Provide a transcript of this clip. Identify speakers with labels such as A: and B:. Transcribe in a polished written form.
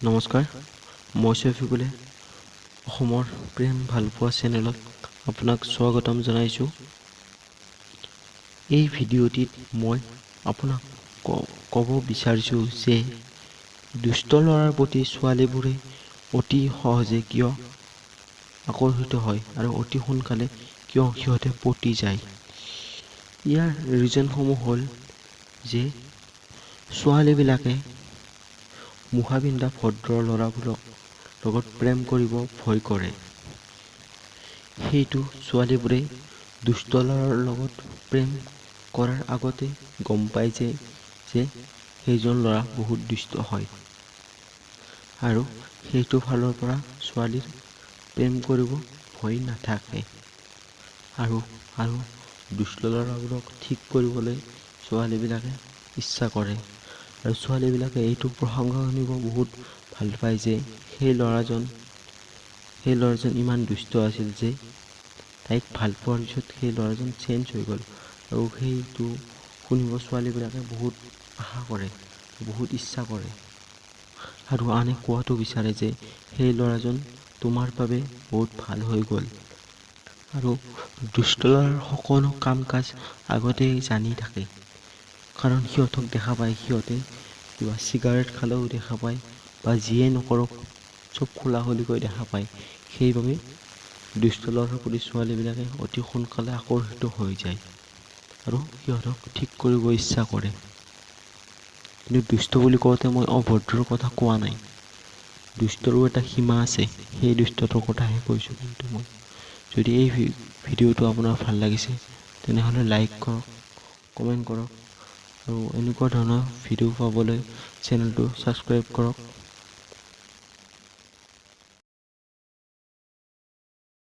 A: নমস্কাৰ, মই চফিকুলে অসমৰ প্ৰেম ভালপোৱা চেনেলত আপোনাক স্বাগতম জনাইছোঁ। এই ভিডিঅ'টিত মই আপোনাক ক'ব বিচাৰিছোঁ যে দুষ্ট ল'ৰাৰ প্ৰতি ছোৱালীবোৰে অতি সহজে কিয় আকৰ্ষিত হয় আৰু অতি সোনকালে কিয় সিহঁতে পতি যায়। ইয়াৰ ৰিজনসমূহ হ'ল যে ছোৱালীবিলাকে মুখা পিন্ধা ভদ্ৰ ল'ৰাবোৰক লগত প্ৰেম কৰিব ভয় কৰে। সেইটো ছোৱালীবোৰে দুষ্ট ল'ৰাৰ লগত প্ৰেম কৰাৰ আগতে গম পাই যে সেইজন ল'ৰা বহুত দুষ্ট হয় আৰু সেইটো ফালৰ পৰা ছোৱালীৰ প্ৰেম কৰিব ভয় নাথাকে আৰু দুষ্ট ল'ৰাবোৰক ঠিক কৰিবলৈ ছোৱালীবিলাকে ইচ্ছা কৰে। আৰু ছোৱালীবিলাকে এইটো প্ৰশংসা শুনিব বহুত ভাল পায় যে সেই ল'ৰাজন ইমান দুষ্ট আছিল যে তাইক ভাল পোৱাৰ পিছত সেই ল'ৰাজন চেঞ্জ হৈ গ'ল। আৰু সেইটো শুনিব ছোৱালীবিলাকে বহুত আশা কৰে, বহুত ইচ্ছা কৰে আৰু আনে কোৱাটো বিচাৰে যে সেই ল'ৰাজন তোমাৰ বাবে বহুত ভাল হৈ গ'ল। আৰু দুষ্ট ল'ৰাৰ সকলো কাম কাজ আগতেই জানি থাকে, কাৰণ সিহঁতক দেখা পায়। সিহঁতে কিবা চিগাৰেট খালেও দেখা পায় বা যিয়ে নকৰক, চব খোলা খুলিকৈ দেখা পায়। সেইবাবে দুষ্ট ল'ৰাৰ প্ৰতি ছোৱালীবিলাকে অতি সোনকালে আকৰ্ষিত হৈ যায় আৰু সিহঁতক ঠিক কৰিব ইচ্ছা কৰে। কিন্তু দুষ্ট বুলি কওঁতে মই অভদ্ৰৰ কথা কোৱা নাই। দুষ্টৰো এটা সীমা আছে, সেই দুষ্টটোৰ কথাহে কৈছোঁ। কিন্তু মই যদি এই ভিডিঅ'টো আপোনাৰ ভাল লাগিছে, তেনেহ'লে লাইক কৰক, কমেণ্ট কৰক আৰু এনেকুৱা ধৰণৰ ভিডিঅ' পাবলৈ চেনেলটো ছাবস্ক্ৰাইব কৰক।